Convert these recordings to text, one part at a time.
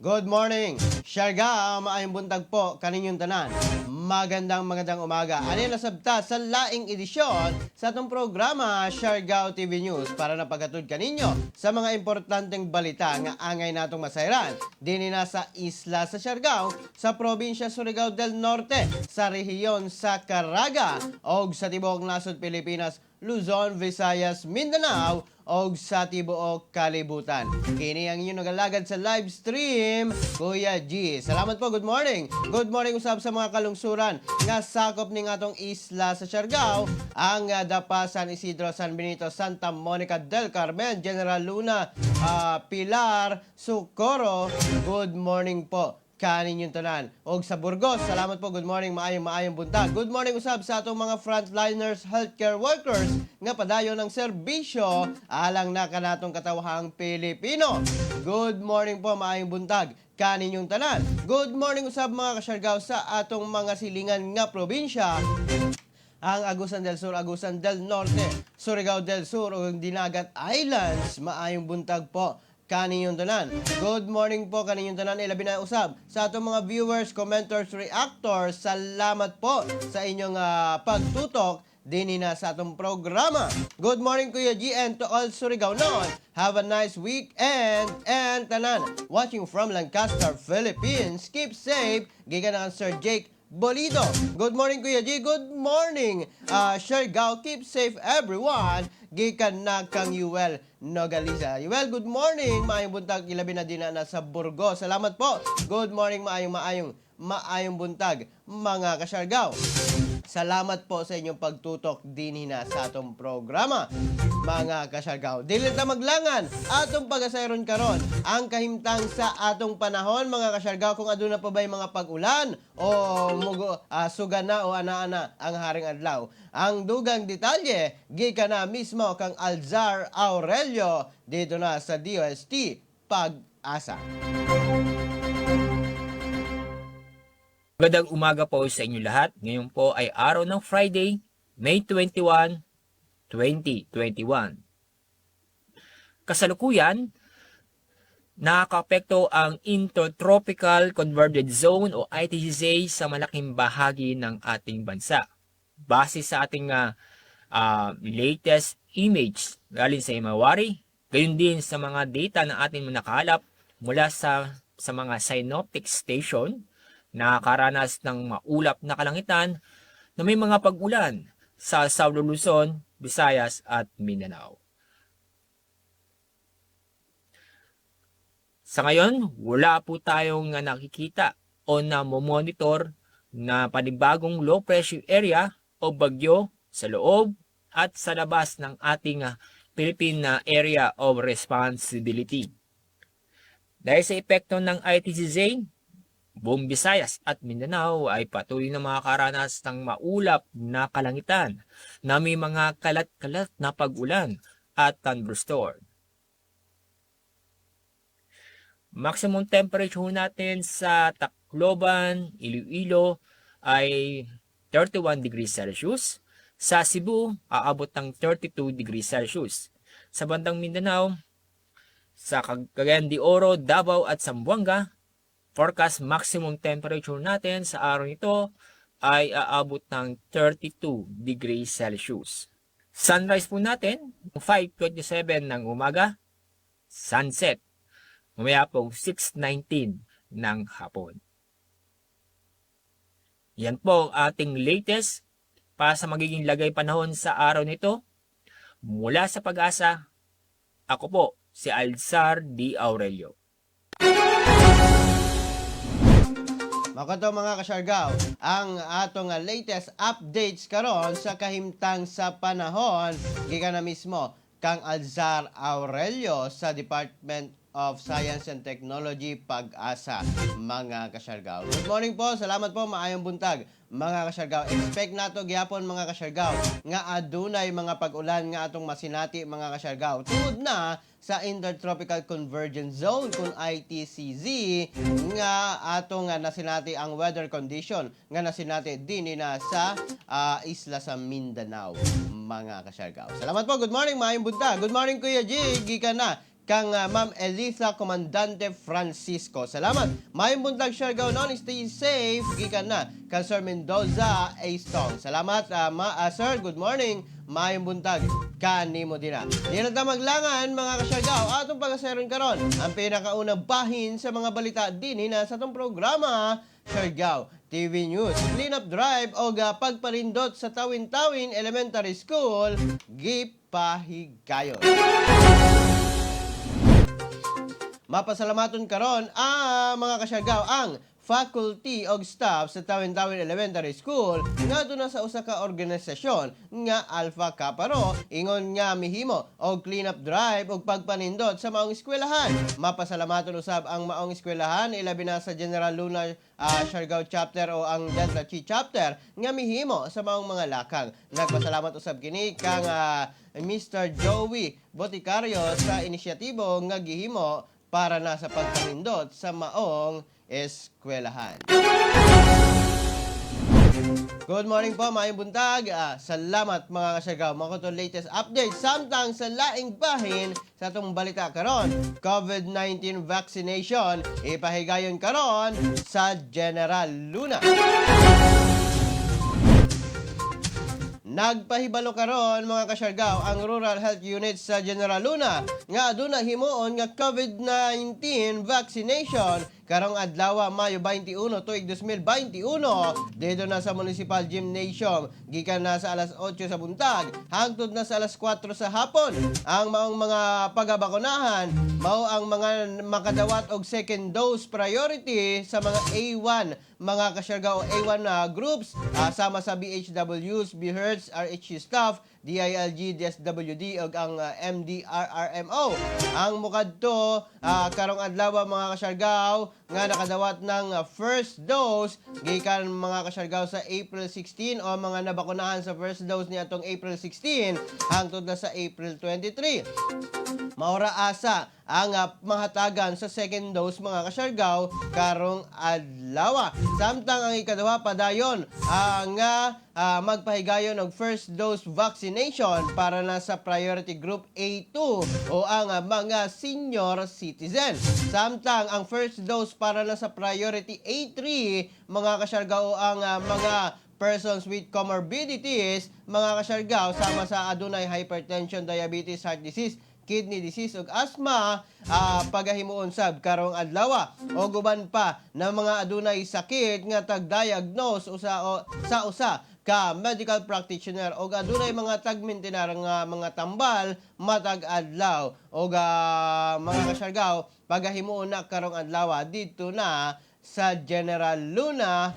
Good morning, Siargao, maayong buntag po kaninyong tanan. Magandang magandang umaga. Ani nasabta sa laing edisyon sa atong programa Siargao TV News para napagatud kaninyo sa mga importanteng balita nga angay natong masayran dinhi na sa isla sa Siargao, sa probinsya Surigao del Norte, sa rehiyon sa Caraga og sa tibuok nasod Pilipinas, Luzon, Visayas, Mindanao og sa tibuok kalibutan. Kini ang inyong nagalagad sa live stream, Kuya G. Salamat po, good morning. Good morning usab sa mga kalungsuran nga sakop ning atong isla sa Siargao, ang Dapa, San Isidro, San Benito, Santa Monica del Carmen, General Luna, Pilar, Socorro. Good morning po kaninyong tanan. Og sa Burgos, salamat po, good morning, maayong maayong buntag. Good morning usab sa atong mga frontliners, healthcare workers nga padayon ng serbisyo alang na kanatong katawhang Pilipino. Good morning po, maayong buntag kaninyong tanan. Good morning usab, mga kasyargaw, sa atong mga silingan nga probinsya, ang Agusan del Sur, Agusan del Norte, Surigao del Sur ug Dinagat Islands. Maayong buntag po kaninyong tanan. Good morning po kaninyong tanan. Ilabi na usab sa atong mga viewers, commenters, reactors. Salamat po sa inyong pagtutok dinhi na sa atong programa. Good morning, Kuya G, and to all Surigao noon. Have a nice weekend and tanan. Watching from Lancaster, Philippines. Keep safe. Gikan na Sir Jake Bolito. Good morning, Kuya G. Good morning, Siargao. Keep safe, everyone. Gikan na kang Yuel Nogaliza. Yuel, good morning. Maayong buntag. Ilabi na din na sa Burgos. Salamat po. Good morning. Maayong maayong maayong buntag, mga kasyargao. Salamat po sa inyong pagtutok dinhi na sa atong programa, mga kasyargao. Dili ta maglangan, atong pagasayron karon ang kahimtang sa atong panahon, mga kasyargao, kung aduna pa ba'y mga pag-ulan o mugo, suga na o ana-ana ang haring adlaw. Ang dugang detalye gikan na mismo kang Alzar Aurelio dito na sa DOST Pag-asa. Magandang umaga po sa inyo lahat. Ngayon po ay araw ng Friday, May 21, 2021. Kasalukuyan, nakakaapekto ang Intertropical Convergence Zone o ITCZ sa malaking bahagi ng ating bansa. Base sa ating latest image galing sa Himawari, gayon din sa mga data na ating nakalap mula sa mga synoptic station, nakakaranas ng maulap na kalangitan na may mga pag-ulan sa Southern Luzon, Visayas at Mindanao. Sa ngayon, wala po tayong nakikita o na-monitor na panibagong low pressure area o bagyo sa loob at sa labas ng ating Philippine Area of Responsibility. Dahil sa epekto ng ITCZ, buong Visayas at Mindanao ay patuloy na makakaranas ng maulap na kalangitan na may mga kalat-kalat na pag-ulan at thunderstorm. Maximum temperature natin sa Tacloban, Iloilo ay 31 degrees Celsius. Sa Cebu, aabot ng 32 degrees Celsius. Sa bandang Mindanao, sa Cagayan de Oro, Davao at Zamboanga, forecast maximum temperature natin sa araw nito ay aabot ng 32 degrees Celsius. Sunrise po natin, 5:27 ng umaga. Sunset, mamaya pong 6:19 ng hapon. Yan po ang ating latest para sa magiging lagay panahon sa araw nito. Mula sa Pag-asa, ako po si Alzar D. Aurelio. Makato, mga kasyargaw, ang atong latest updates karon sa kahimtang sa panahon gikan na mismo kang Alzar Aurelio sa Department of Science and Technology Pag-asa, mga kasyargaw. Good morning po, salamat po, maayong buntag, mga kasyargaw. Expect nato gyapon, mga kasyargaw, nga adunay mga pag-ulan nga atong masinati, mga kasyargaw, tungod na sa Intertropical Convergence Zone kung ITCZ nga atong nga nasinati ang weather condition nga nasinati dinhi na sa isla sa Mindanao, mga kasyargaw. Salamat po, good morning, maayong buntag. Good morning, Kuya G, gikan na kang Ma'am Elisa Comandante Francisco. Salamat. Maayong buntag, Siargao non, stay safe gikan na kang Sir Mendoza Astong. Salamat, sir. Good morning. Maayong buntag kanimo dina. Di na ta maglangan, mga kasyargao, atong pagaseron karon ang pinakaunang bahin sa mga balita dinhi na sa atong programa Siargao TV News. Clean up drive o pagparindot sa Tawin-Tawin Elementary School gipahigayon. Mapasalamaton karon ang mga kasyargao ang faculty og staff sa Tawin-Tawin Elementary School nga na sa usa ka organisasyon nga Alpha Kappa Rho ingon nga mihimo og clean up drive og pagpanindot sa maong eskwelahan. Mapasalamaton usab ang maong eskwelahan, ilabi na sa General Luna Siargao Chapter o ang Delta Chi Chapter nga mihimo sa maong mga lakang. Nagpasalamat usab kini kang Mr. Joey Boticario sa inisyatibo nga gihimo para na sa pagpanindot sa maong eskwelahan. Good morning po, maayong buntag. Salamat, mga kasyargao. Mao to latest update samtang sa laing bahin sa atong balita karon, COVID-19 vaccination ipahigayon karon sa General Luna. Nagpahibalo karon, mga kasyargao, ang Rural Health Unit sa General Luna nga aduna himuon nga COVID-19 vaccination karong adlaw, Mayo 21 tuig 2021, dito na sa Municipal Gymnasium gikan na sa alas 8 sa buntag hangtod na sa alas 4 sa hapon. Ang maong mga pagabakunahan mao ang mga makadawat og second dose priority sa mga A1, mga kasyargao, A1 na groups sama sa BHWs, BHERTS, RHU staff, DILG, DSWD ug ang MDRRMO. Ang mukadto karong adlaw, mga kasyargao, nga nakadawat ng first dose gikan, mga kasyargao, sa April 16 o mga nabakunahan sa first dose ni atong April 16 hangtod na sa April 23. Maura asa ang mahatagan sa second dose, mga kasyargaw, karong adlaw. Samtang ang ikaduha, padayon ang magpahigayon og first dose vaccination para na sa priority group A2 o ang mga senior citizen. Samtang ang first dose para na sa priority A3, mga kasyargaw, ang mga persons with comorbidities, mga kasyargaw, sama sa adunay hypertension, diabetes, heart disease, kidney disease ug asthma, pagahimuon sab karong adlaw o guban pa na mga adunay sakit nga tag-diagnose usa o sa usa ka medical practitioner o adunay mga tagmintinar nga mga tambal matag adlaw o mga kasyargaw, pagahimuon na karong adlaw dito na sa General Luna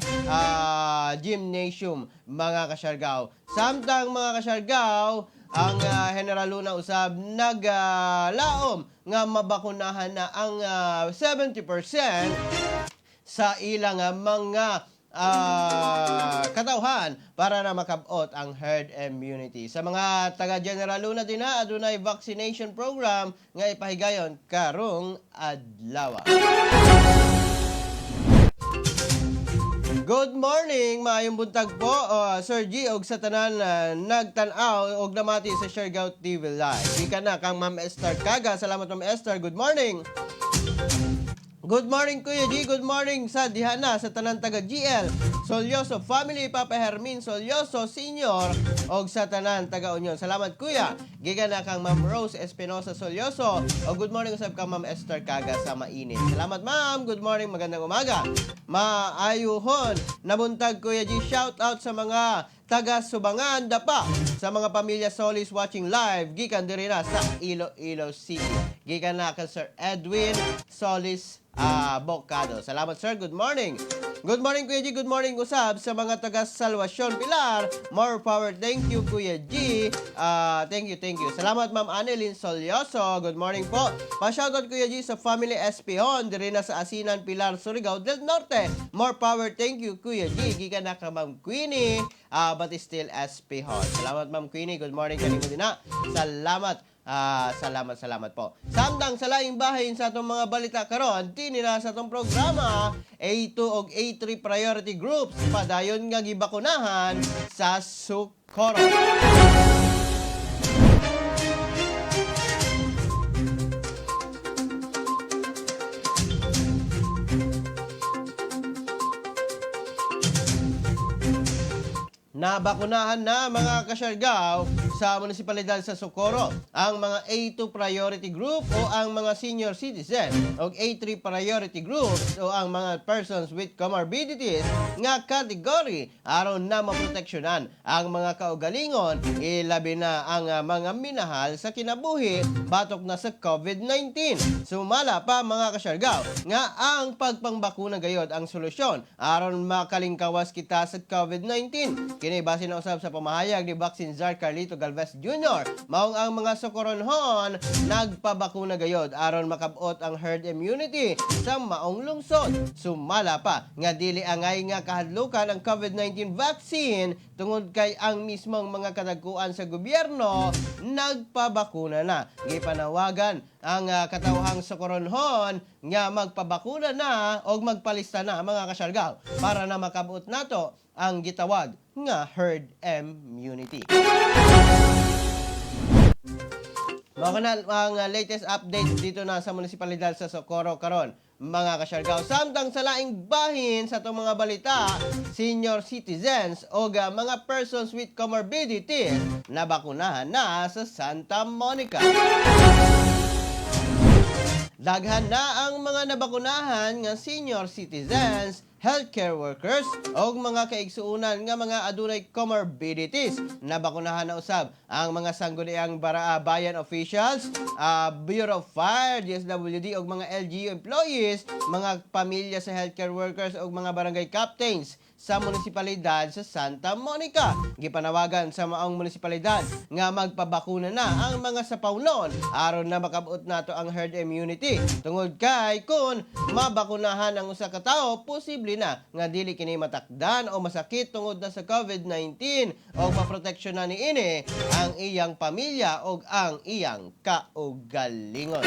Gymnasium, mga kasyargaw. Samtang, mga kasyargaw, ang General Luna usab naglaom nga mabakunahan na ang 70% sa ilang mga katawhan para na makabot ang herd immunity. Sa mga taga General Luna din na adunay vaccination program nga ipahigayon karong adlaw. Good morning, maayong buntag po, Sir G, og sa tanan nagtan-aw og namati sa Siargao TV Live. Gikan na kang Ma'am Esther Kaga. Salamat, Ma'am Esther. Good morning. Good morning, Kuya G. Good morning sa dihana sa tanan taga GL Solyoso family, Papa Hermin Solyoso Senior og sa tanan taga Union. Salamat, Kuya. Gikan na kang Ma'am Rose Espinosa Solyoso. Og good morning usab kang Ma'am Esther Kaga sa Mainit. Salamat, Ma'am. Good morning, magandang umaga. Maayuhon na buntag, Kuya G. Shout out sa mga taga Subangan Dapa, sa mga pamilya Solis watching live gikan diri na sa Iloilo City. Gikan na kay Sir Edwin Solis Bocado. Salamat, sir. Good morning. Good morning, Kuya G. Good morning usab sa mga taga Salvacion Pilar. More power. Thank you, Kuya G. Thank you, thank you. Salamat, Ma'am Annelyn Solyoso. Good morning po. Pa-shoutout, Kuya G, sa family Espihon diri na sa Asinan, Pilar, Surigao del Norte. More power. Thank you, Kuya G. Gikan na ka Ma'am Queenie Batistil Espihon. Salamat, Ma'am Queenie. Good morning kanimo din na. Salamat. Salamat, salamat po. Samtang sa laing bahin sa atong mga balita karon, dinhi na sa atong programa, A2 og A3 priority groups padayon nga gibakunahan sa Socorro. Nabakunahan na, mga kasyargaw, sa munisipalidad sa Socorro ang mga A2 priority group o ang mga senior citizen o A3 priority groups o ang mga persons with comorbidities nga category aron na maproteksyonan ang mga kaugalingon, ilabi na ang mga minahal sa kinabuhi, batok na sa COVID-19. Sumala pa, mga kasyargaw, nga ang pagpangbakuna gayod ang solusyon aron makalingkawas kita sa COVID-19. Kini base na usab sa pamahayag ni Vaccine Czar Carlito Galvez Jr. Maong ang mga Socoronhon nagpabakuna gayod aron makabot ang herd immunity sa maong lungsod. Sumala pa nga dili angay nga kahadlukan ang COVID-19 vaccine tungod kay ang mismong mga kadagkuan sa gobyerno nagpabakuna na. Gipanawagan ang katawhang Socoronhon nga magpabakuna na o magpalista na, mga kasyargaw, para na makabot nato ang gitawag nga herd immunity. Mao na ang latest update dito na sa munisipalidad sa Socorro karon, mga kasyargaw. Samtang sa laing bahin sa atong mga balita, senior citizens o mga persons with comorbidities nabakunahan na sa Santa Monica. Daghan na ang mga nabakunahan nga senior citizens, healthcare workers o mga kaigsuunan nga mga adunay comorbidities. Nabakunahan na usab ang mga sangguniang bayan officials, Bureau of Fire, DSWD ug mga LGU employees, mga pamilya sa healthcare workers ug mga barangay captains sa munisipalidad sa Santa Monica. Gipanawagan sa maong munisipalidad nga magpabakuna na ang mga sapawnon aron na makabot nato ang herd immunity. Tungod kay kung mabakunahan ang usa ka tawo, posible na nga dili kini matakdan o masakit tungod na sa COVID-19 o maproteksyonan niini ang iyang pamilya o ang iyang kaugalingon.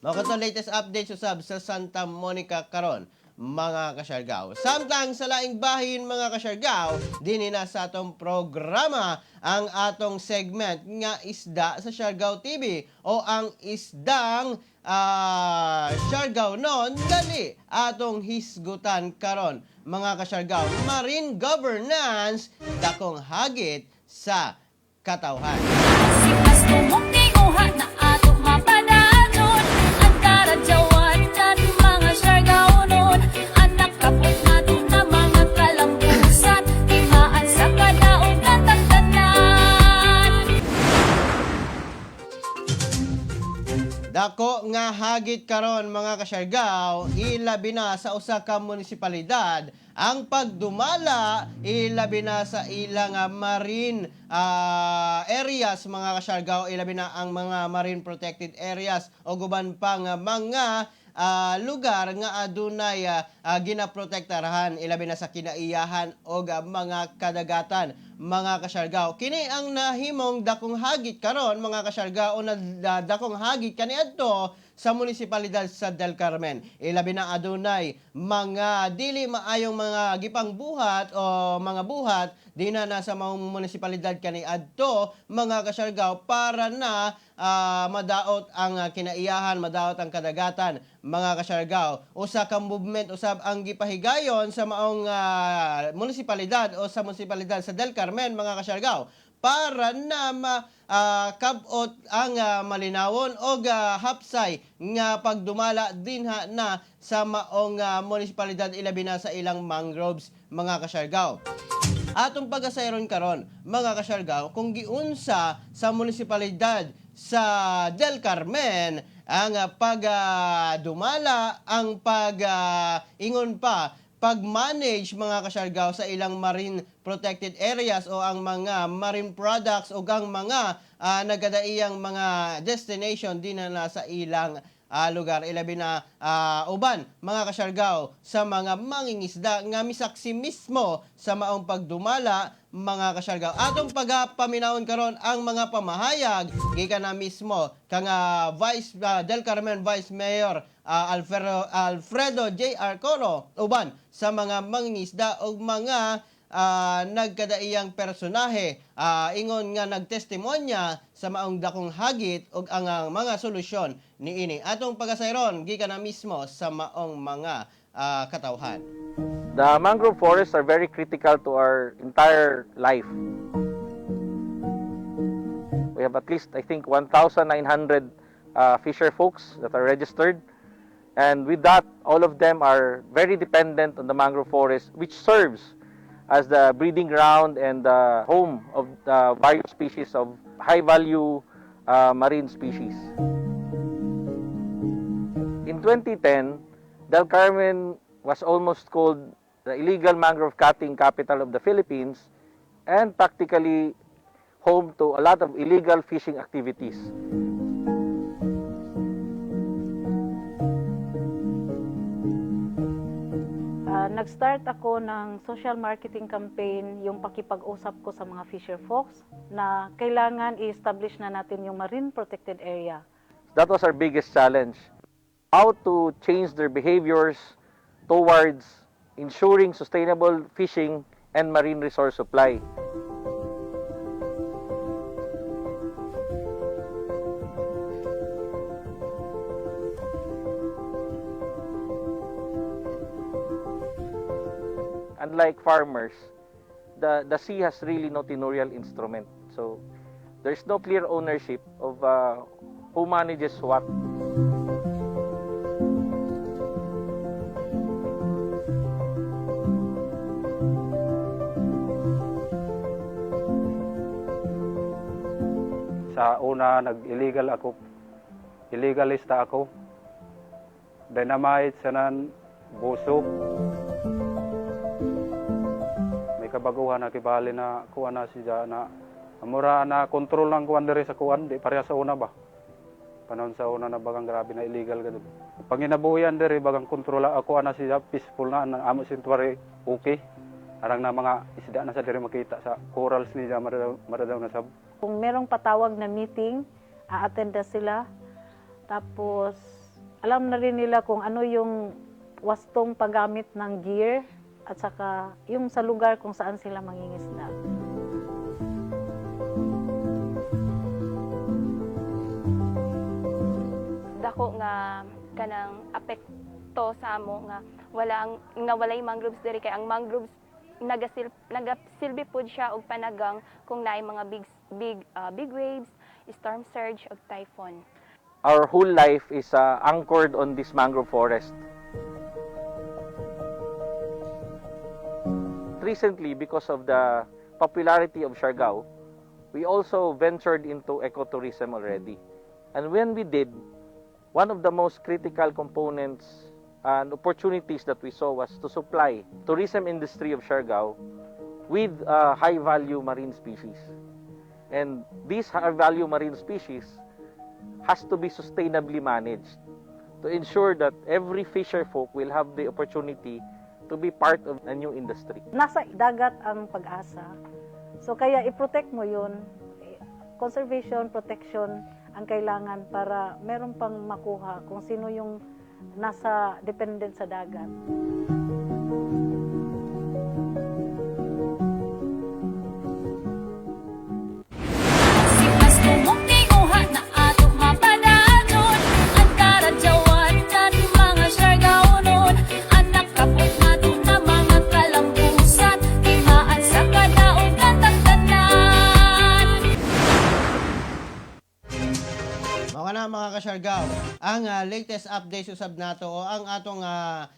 Mao kato latest updates usab sa Santa Monica karon, mga kasyargaw. Samtang sa laing bahin, mga kasyargaw, dinhi na sa atong programa ang atong segment nga Isda sa Siargao TV o ang isdang Siargao non dali atong hisgutan karon, mga kasyargaw. Marine governance, dakong hagit sa katawhan. Sipas tumong na ato mapadayon ang karadyawan tan mga Siargaonon. Anak kapot nato na mga kalambusan, timaan sa kadaog natang tanan. Dako nga hagit karon, mga kasyargaw, ilabi na sa usa ka munisipalidad ang pagdumala ilabi na sa ilang marine areas, mga kasyargaw, ilabi na ang mga marine protected areas o guban pa nga mga lugar nga adunay ginaprotektarahan, ilabi na sa kinaiyahan o mga kadagatan, mga kasyargaw. Kini ang nahimong dakong hagit karon, mga kasyargaw, o dakong hagit kaniadto sa munisipalidad sa Del Carmen. Ilabi na adunay mga dili maayong mga gipangbuhat o mga buhat di na nasa maong munisipalidad kaniadto, mga kasyargaw, para na madaot ang kinaiyahan, madaot ang kadagatan, mga kasyargaw. Usa ka movement usab ang gipahigayon sa maong munisipalidad o sa munisipalidad sa Del Carmen, mga kasyargaw, para na kabot ang malinawon o hapsay nga pagdumala dinha na sa maong munisipalidad, ilabi na sa ilang mangroves, mga kasyargaw. Atong pagasayron karon, mga kasyargaw, kung giunsa sa munisipalidad sa Del Carmen ang pagdumala, ang pag ingon pa pag-manage, mga kasyargaw, sa ilang marine protected areas o ang mga marine products o ang mga nagkadaiyang mga destination din na nasa ilang lugar, ilabi na uban, mga kasyargaw, sa mga mangingisda nga misaksi mismo sa maong pagdumala, mga kasyargaw. Atong pagapaminawon karon ang mga pamahayag gikan na mismo kang Vice Del Carmen Vice Mayor Alfredo Alfredo J. R. Coro uban sa mga mangingisda o mga nagkadaiyang personahe ingon nga nagtestimonya sa maong dakong hagit ug ang mga solusyon niini. Atong pagasayron gikan na mismo sa maong mga katawhan. The mangrove forests are very critical to our entire life. We have at least, I think, 1,900 fisher folks that are registered. And with that, all of them are very dependent on the mangrove forest, which serves as the breeding ground and the home of the various species of high value marine species. In 2010, Del Carmen was almost called the illegal mangrove cutting capital of the Philippines and practically home to a lot of illegal fishing activities. Nag-start ako ng social marketing campaign, yung pakipag-usap ko sa mga fisher folks na kailangan i-establish na natin yung marine protected area. That was our biggest challenge. How to change their behaviors towards ensuring sustainable fishing and marine resource supply. Unlike farmers, the sea has really no tenurial instrument. So there's no clear ownership of who manages what. Sa una, nag-illegal ako. Illegalista ako. Dynamite, sanan, buso. May kabaguhan na kibali na kuha na siya na mura na kontrol lang kuan diri sa kuan, di pareha sa una ba. Panahon sa una na bagang grabe na illegal ka doon. Panginabuhian diri bagang kontrola ako ana siya, peaceful na amo sintuari, okay. Arang na mga isda na sa diri makita sa corals niya maradaw na sab. Kung merong patawag na meeting, a-attend na sila. Tapos, alam na rin nila kung ano yung wastong paggamit ng gear at saka yung sa lugar kung saan sila mangingisda. Dako nga kanang apekto sa amo nga wala ang nga walay mangroves diri, kay ang mangroves nagasilbi pud siya og panagang kung naay mga big big big waves, storm surge ug typhoon. Our whole life is anchored on this mangrove forest. Recently, because of the popularity of Siargao, we also ventured into ecotourism already. And when we did, one of the most critical components and opportunities that we saw was to supply tourism industry of Siargao with high-value marine species. And these high-value marine species has to be sustainably managed to ensure that every fisher folk will have the opportunity to be part of a new industry. Nasa dagat ang pag-asa. So kaya i-protect mo yun. Conservation, protection ang kailangan para meron pang makuha kung sino yung nasa dependent sa dagat. Sipas tumukti uha na ato mapadayon ang karadyawan mga Siargaonon. Anak kapot nato na mga kalambusan, timaan sa kadaog katang tanan. Mao na, mga kasyargaw, ang latest updates usab nato o ang atong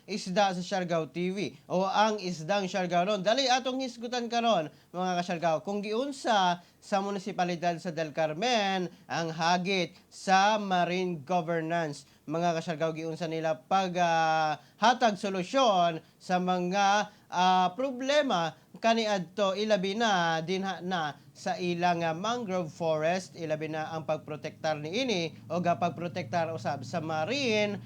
isda sa Siargao TV o ang isdang Siargao ron. Dali atong hisgutan karon, mga kasyargaw, kung giunsa sa munisipalidad sa Del Carmen ang hagit sa marine governance. Mga kasyargaw, giunsa nila pag hatag solusyon sa mga problema kaniadto, ilabi na dinha na sa ilang mangrove forest, ilabi na ang pagprotektar niini o pagprotektar usab sa marine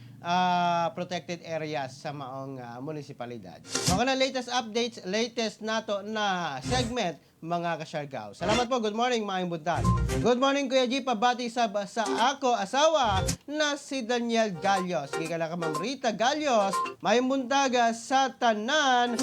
protected areas sa maong munisipalidad. Mao na latest updates, latest nato na segment. mga kasyargaw. Salamat po. Good morning, maayong buntag. Good morning, Kuya G. Pabati sa ako asawa na si Daniel Gallos. Gikan ka Ma'am Rita Gallos. Maayong buntag sa tanan.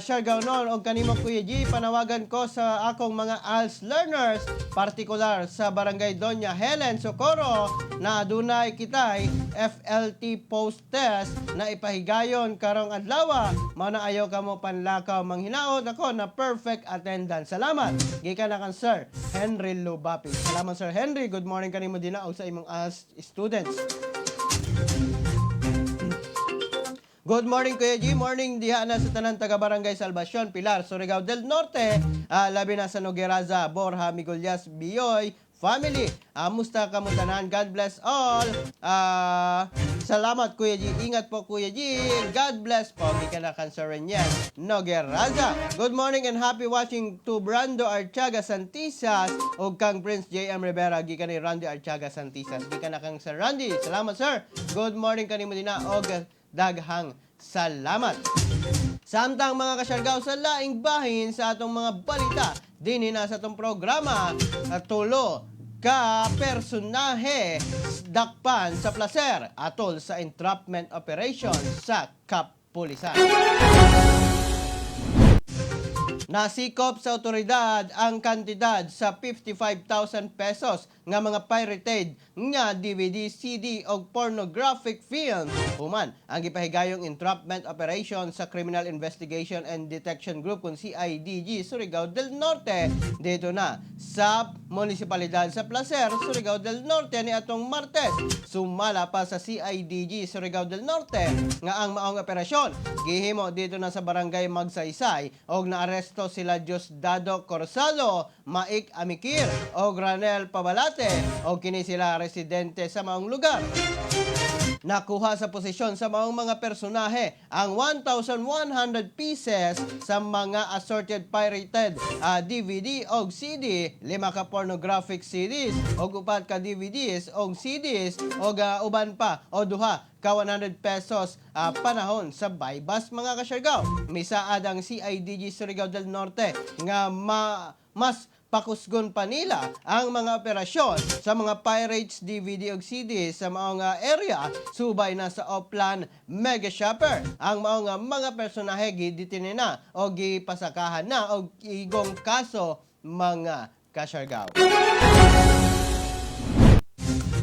Siargao noon og kanimo, Kuya G. Panawagan ko sa akong mga ALS learners, partikular sa Barangay Doña Helen Socorro, na adunay kitay FLT post test na ipahigayon karong adlaw. Mao na ayaw kamo panlakaw, manghinaot ako na perfect attendance. Salamat. Gikan na kang Sir Henry Lubapi. Salamat, Sir Henry. Good morning kanimo din og sa imong ALS students. Good morning, Kuya G. Morning diha na sa tanan taga Barangay Salvacion, Pilar, Surigao del Norte. Labi na sa Nogueraza, Borja, Migulyas, Biyoy family. Musta ka mo tanan? God bless all. Salamat, Kuya G. Ingat po, Kuya G. God bless po. Gikan na kan Sir Reniel Nogueraza. Good morning and happy watching to Brando Archaga Santisas ug kang Prince J.M. Rivera, gikan ni Randy Archaga Santisas. Gikan na kang Sir Randy. Salamat, sir. Good morning kanimo din na og daghang salamat. Samtang, mga kasyargaw, sa laing bahin sa atong mga balita dinhi na sa atong programa at tulo ka personahe dakpan sa Placer atol sa entrapment operation sa kapulisan. Nasikop sa otoridad ang kantidad sa 55,000 pesos nga mga pirated nga DVD, CD o pornographic film. Human ang gipahigayong entrapment operation sa Criminal Investigation and Detection Group kung CIDG Surigao del Norte dito na sa munisipalidad sa Placer, Surigao del Norte ni atong Martes. Sumala pa sa CIDG Surigao del Norte nga ang maong operasyon gihimo dito na sa Barangay Magsaysay og naaresto sila Diosdado Corsalo, Maik Amikir og Ranel Pabalate og kini sila residente sa maong lugar. Nakuha sa posisyon sa maong mga personahe ang 1,100 pieces sa mga assorted pirated DVD og CD, lima ka pornographic CDs og upat ka DVDs og CDs og uban pa o duha ka 100 pesos panahon sa buy-bust, mga kasyargaw. Misaad ang CIDG Surigao del Norte nga mas pakusgon pa nila ang mga operasyon sa mga pirates DVD ug CD sa maong area subay na sa Oplan Mega Shopper. Ang maong mga personahe gidetine na o gipasakahan na og igong kaso, mga kasyargaw.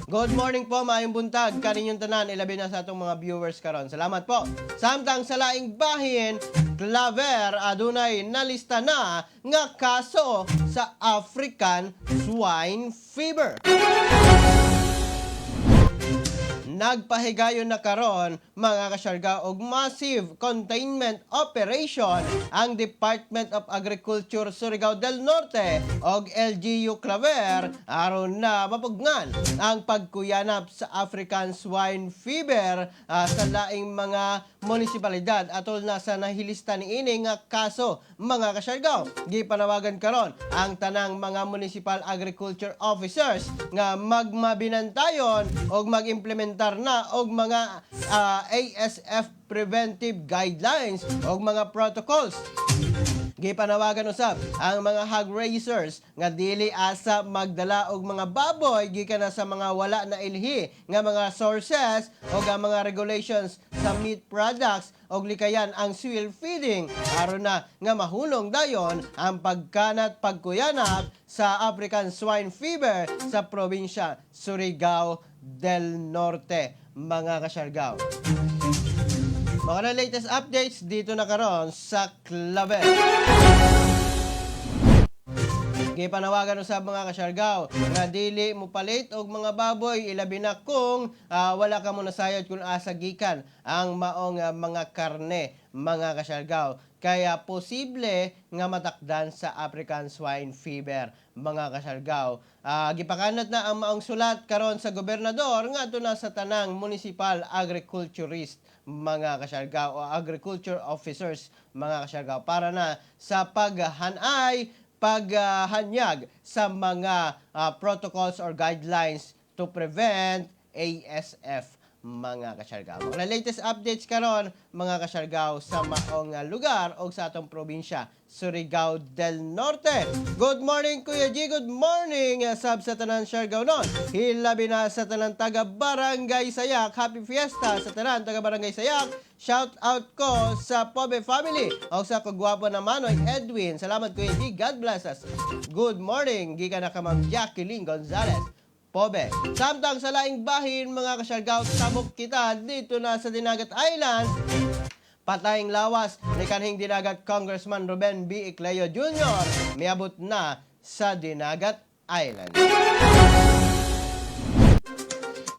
Good morning po, maayong buntag kaninyong tanan, ilabi na sa atong mga viewers karon. Salamat po. Samtang sa laing bahin, Claver adunay nalista na nga kaso sa African Swine Fever. Nagpahigayon na karon, mga kasyarga, og massive containment operation ang Department of Agriculture Surigao del Norte og LGU Claver aron na mapugnan ang pagkuyanap sa African Swine Fever sa laing mga munisipalidad atol na sa nahilista niini nga kaso, mga kasyargaw. Gipanawagan karon ang tanang mga municipal agriculture officers nga magmabinantayon og mag-implementar na og mga ASF preventive guidelines og mga protocols. Gipanawagan usab ang mga hog raisers nga dili asa magdala og mga baboy gikan na sa mga wala na ilhi nga mga sources og ang mga regulations sa meat products og likayan ang swill feeding aron na nga mahunong dayon ang pagkanat pagkuyanap sa African Swine Fever sa probinsya Surigao del Norte, mga kasyargaw. Mga na latest updates dito na karon sa Claver. Gipanawagan usab, mga kasyargaw, nga dili mo palit og mga baboy, ilabi na kung wala ka mo nasayod kung asa gikan ang maong mga karne, mga kasyargaw. Kaya posible nga matakdan sa African Swine Fever, mga kasyargaw. Gipakanat na ang maong sulat karon sa gobernador ngadto na sa tanang municipal agriculturist, mga kasyargaw, o agriculture officers, mga kasyargaw, para na sa paghanay paghanyag sa mga protocols or guidelines to prevent ASF. mga kasyargaw. Mga latest updates karon, mga kasyargaw, sa maong lugar o sa atong probinsya, Surigao del Norte. Good morning, Kuya G. Good morning, sab sa tanan Siargao nun. Hilabi na sa tanan taga Barangay Sayak. Happy Fiesta sa tanan taga Barangay Sayak. Shout out ko sa Pobe family o sa kagwapo na Manoy Edwin. Salamat, Kuya G. God bless us. Good morning. Gikan na ka Ma'am Jacqueline Gonzalez Pobe. Samtang sa laing bahin, mga kasyargaw, tabok kita dito na sa Dinagat Islands. Patayng lawas ni kanhing Dinagat Congressman Ruben B. Ecleo Jr. miabot na sa Dinagat Island.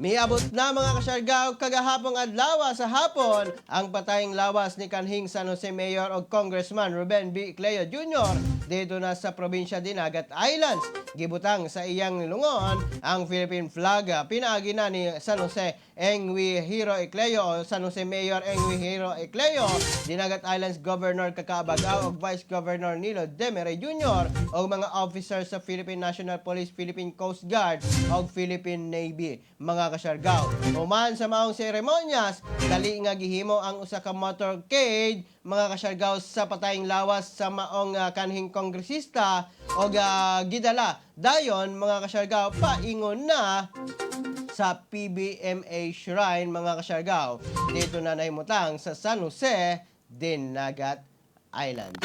Miabot na, mga kasyargaw, kagahapong adlaw sa hapon ang patayng lawas ni kanhing San Jose Mayor o Congressman Ruben B. Ecleo Jr. dito na sa probinsya Dinagat Islands. Gibutang sa iyang lungon ang Philippine flag. Pinaagi na ni San Jose Engwi Hero Ecleo o San Jose Mayor Engwi Hero Ecleo, Dinagat Islands Governor Kaka Bag-ao ug Vice Governor Nilo Demerey Jr. o mga officers sa Philippine National Police, Philippine Coast Guard o Philippine Navy, mga kasyargaw. Human sa maong seremonyas, dali nga gihimo ang usa ka motorcade, mga kasyargaw, sa patayng lawas sa maong kanhing kongresista o gidala dayon, mga kasyargaw, paingon na sa PBMA Shrine, mga kasyargaw, dito na nahimutang sa San Jose, Dinagat Island.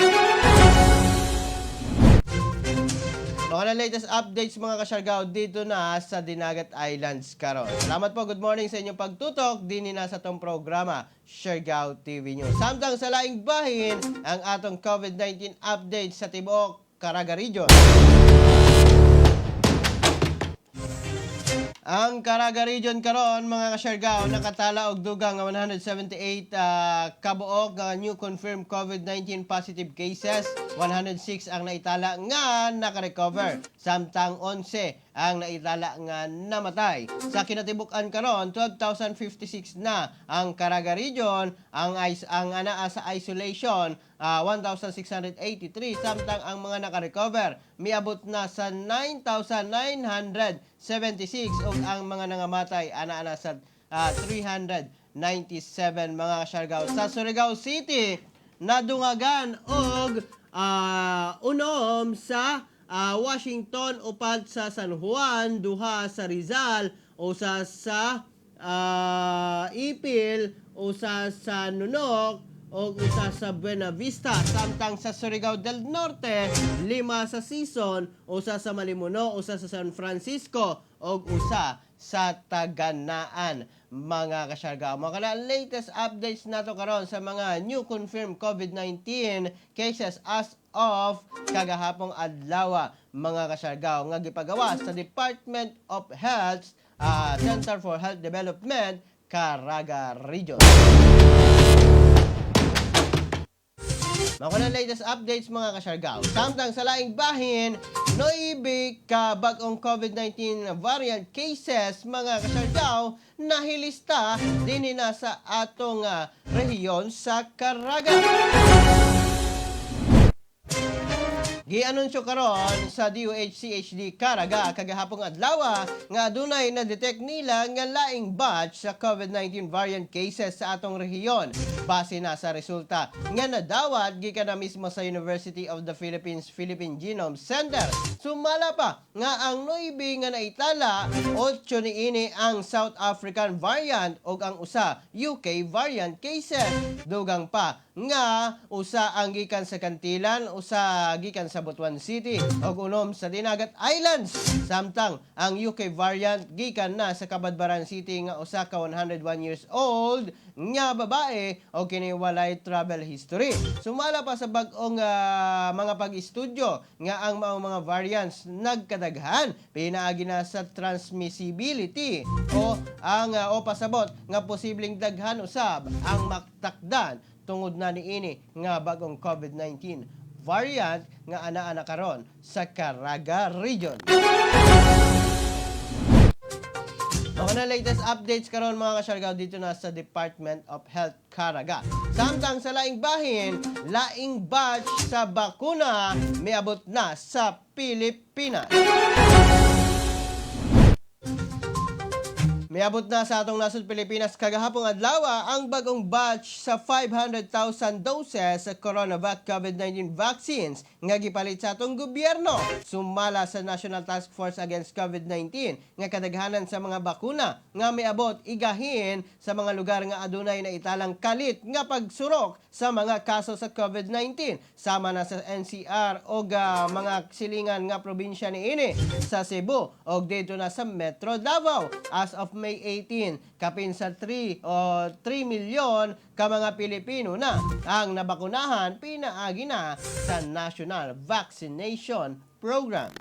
Mga na latest updates, mga kasyargaw, dito na sa Dinagat Islands karon. Salamat po, good morning sa inyong pagtutok din na sa atong programa Siargao TV News. Samtang sa laing bahin, ang atong COVID-19 update sa tibuok Caraga Region. Ang Caraga Region karon, mga kasyargao, nakatala og dugang nga 178 kabuok nga new confirmed COVID-19 positive cases. 106 ang naitala nga nakarecover, samtang 11 ang naitala nga namatay. Sa kinatibuk-an karon, 12,056 na ang Caraga Region, ang anaa sa isolation 1,683, samtang ang mga nakarecover miabot na sa 9,976 ug ang mga nangamatay anaa na sa 397, mga kasyargaw. Sa Surigao City, nadungagan og 6 sa Washington, 4 sa San Juan, 2 sa Rizal, 1 sa Ipil, 1 sa Nunok, o 1 sa Buena Vista. Samtang sa Surigao del Norte, 5 sa Sison, 1 sa Malimuno, 1 sa San Francisco, o 1 sa Taganaan, mga kasyargao. Mga kana latest updates nato karon sa mga new confirmed COVID-19 cases as of kagahapong adlaw, mga kasyargao, nga gipagawa sa Department of Health, Center for Health Development, Caraga Region. Mga na latest updates, mga kasyargaw. Samtang sa laing bahin, 9 ka bag-ong COVID-19 variant cases, mga kasyargaw, nahilista din na sa atong rehiyon sa Caraga. Gianunsyo karon sa DOH-CHD Caraga kagahapong adlaw nga adunay na-detect nila nga laing batch sa COVID-19 variant cases sa atong rehiyon. Base na sa resulta nga nadawat gikan na mismo sa University of the Philippines Philippine Genome Center. Sumala pa nga ang 9 nga naitala, 8 niini ang South African variant ug ang 1 UK variant cases. Dugang pa nga 1 ang gikan sa Cantilan, 1 gikan sa Butuan City ug 6 sa Dinagat Islands. Samtang ang UK variant gikan na sa Cabadbaran City nga usa ka 101 years old nga babae o kini walay travel history. Sumala pa sa bag-ong mga pag-istudyo nga ang maong mga variants nagkadaghan pinaagi na sa transmissibility o ang o pasabot nga posibleng daghan usab ang matakdan tungod na niini nga bagong COVID-19 variant nga anaa na karon sa Caraga Region. Mga na latest updates karon, mga kasyargaw, dito na sa Department of Health Caraga. Samtang sa laing bahin, laing batch sa bakuna miabot na sa Pilipinas. Miabot na sa atong nasod Pilipinas kagahapong adlaw ang bagong batch sa 500,000 doses sa CoronaVac COVID-19 vaccines nga gipalit sa atong gobyerno. Sumala sa National Task Force Against COVID-19 nga kadaghanan sa mga bakuna nga miabot igahin sa mga lugar nga adunay na italang kalit nga pagsurok sa mga kaso sa COVID-19, sama na sa NCR o mga silingan nga probinsya niini sa Cebu o dito na sa Metro Davao. As of May 18, kapin sa 3 o 3 milyon ka mga Pilipino na ang nabakunahan pinaagi na sa National Vaccination Program.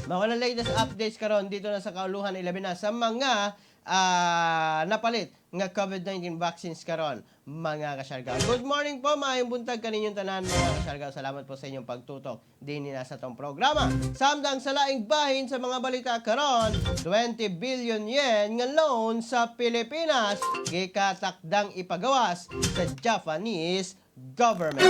Mao na latest updates karon dito na sa kauluhan, ilabi na sa mga napalit nga COVID-19 vaccines karon, mga kasyargaw. Good morning po, maayong buntag kaninyong tanan, mga kasyargaw. Salamat po sa inyong pagtutok din na sa atong programa. Samtang sa laing bahin sa mga balita karon, 20 billion yen nga loan sa Pilipinas gikatakdang ipagawas sa Japanese government.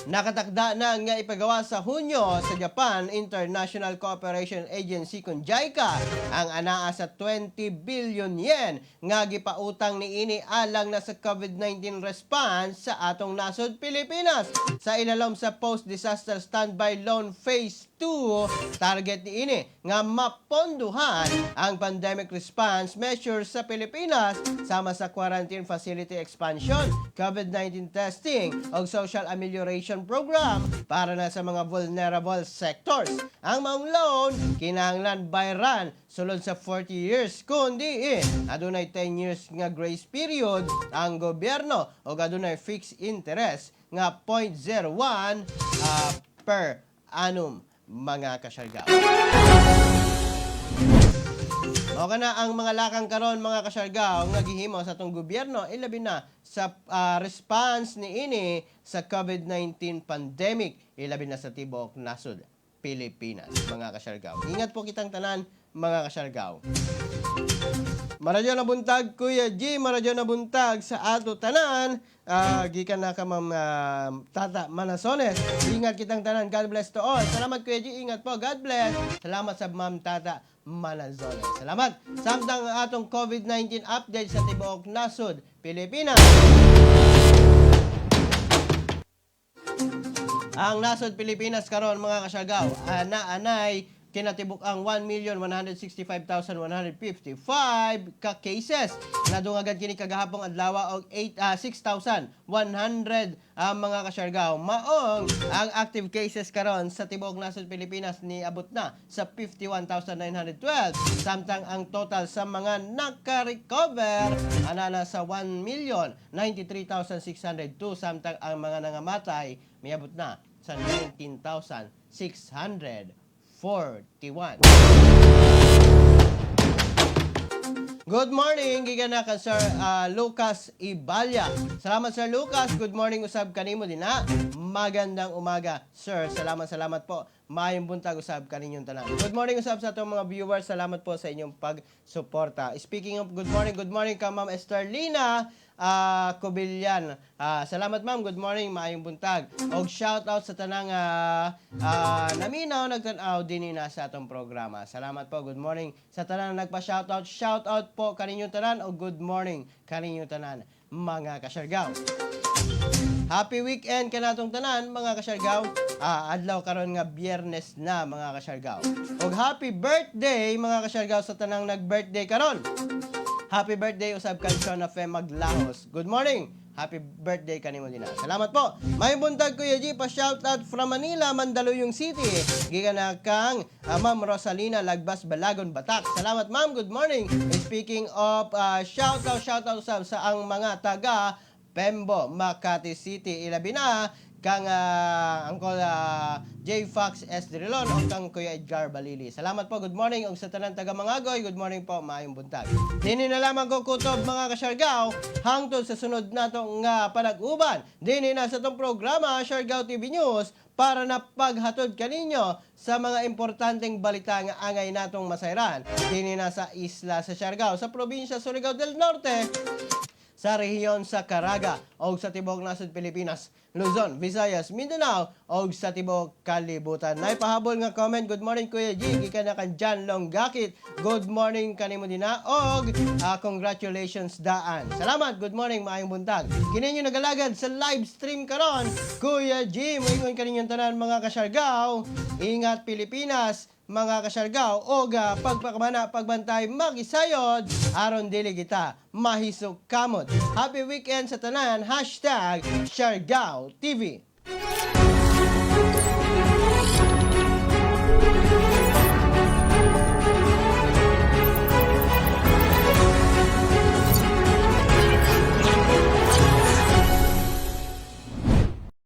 Nakatakda na nga ipagawa sa Hunyo sa Japan International Cooperation Agency kun JICA ang anaa sa 20 billion yen nga gipautang niini alang na sa COVID-19 response sa atong nasod Pilipinas. Sa ilalom sa Post-Disaster Standby Loan Phase 2, target niini nga maponduhan ang pandemic response measures sa Pilipinas sama sa quarantine facility expansion, COVID-19 testing ug social amelioration program para na sa mga vulnerable sectors. Ang maong loan kinahanglan bayran sulod sa 40 years, kundi adunay 10 years nga grace period ang gobyerno o adunay fixed interest nga 0.01 per annum, mga kasyargaw. Mao kana ang mga lakang karon, mga kasyargaw, nga gihimo sa atong gobyerno, ilabi na sa response niini sa COVID-19 pandemic, ilabi na sa tibuok nasod Pilipinas, mga kasyargaw. Ingat po kitang tanan, mga kasyargaw. Maradyo na buntag, Kuya G, maradyo na buntag sa ato tanan. Gikan na ka Ma'am Tata Manasones. Ingat kitang tanan. God bless to all. Salamat, Kuya G, ingat po. God bless. Salamat sa Ma'am Tata Manasones. Salamat. Samtang ang atong COVID-19 update sa tibuok nasod Pilipinas. Ang nasod Pilipinas karon, mga kasyargaw, ana anay kinatibuk ang 1,165,155 ka cases. Nadungagan kini kagahapong adlaw og 8 6,100 ang mga kasyargaw. Maong ang active cases karon sa tibuok nasod Pilipinas niabot na sa 51,912, samtang ang total sa mga naka-recover ana na sa 1,093,602, samtang ang mga nangamatay miabot na sa 19,641. Good morning, gikan na ka Sir Lucas Ibalya. Salamat, Sir Lucas. Good morning usab kanimo din ha. Magandang umaga, sir. Salamat, salamat po. Maayong buntag usab kaninyong tanan. Good morning usab sa atong mga viewers. Salamat po sa inyong pagsuporta. Speaking of good morning ka Ma'am Esterlina Cobillan. Salamat, ma'am. Good morning, maayong buntag. Og shout out sa tanang naminaw nagtan-aw dinhi na sa atong programa. Salamat po. Good morning sa tanang nagpa-shout out. Shout out po kaninyong tanan og good morning kaninyong tanan, mga kasyargaw. Happy weekend kanatong tanan, mga kasyargaw. Adlaw karon nga Biyernes na, mga kasyargaw. Og happy birthday, mga kasyargaw, sa tanang nag-birthday karon. Happy birthday usab kay Shona Fe Maglahos. Good morning. Happy birthday kanimo din. Salamat po. Maayong buntag, Kuya G, pa shout out from Manila, Mandaluyong City. Gikan na kang Ma'am Rosalina Lagbas Balagon Batak. Salamat, ma'am. Good morning. Speaking of shout out, shout out usab sa ang mga taga Pembo, Makati City. Ilabi na kang Uncle J. Fox S. Drilon o kang Kuya Edgar Balili. Salamat po, good morning. Og sa tanan taga Mangagoy, good morning po, maayong buntag. Dini na lamang ko kutob, mga kasyargaw, hangtod sa sunod nato nga panag-uban. Dini na sa atong programa, Siargao TV News, para na paghatod kaninyo sa mga importanteng balita nga angay natong masayran. Dini na sa isla sa Siargao, sa probinsya Surigao del Norte, sa rehiyon sa Caraga o sa tibuok nasod Pilipinas, Luzon, Visayas, Mindanao o sa tibuok kalibutan. Naipahabol nga comment, good morning, Kuya G, gikan na kan John Longgakit. Good morning kanimo dina og congratulations daan. Salamat, good morning, maayong buntag. Kini inyo nagalagad sa live stream karon, Kuya G, moingon kaninyong tanan, mga kasyargaw. Ingat Pilipinas, mga kasyargaw, og pagpakamana, pagbantay, magisayod aron dili kita mahisok kamot. Happy weekend sa tanan. #SiargaoTV.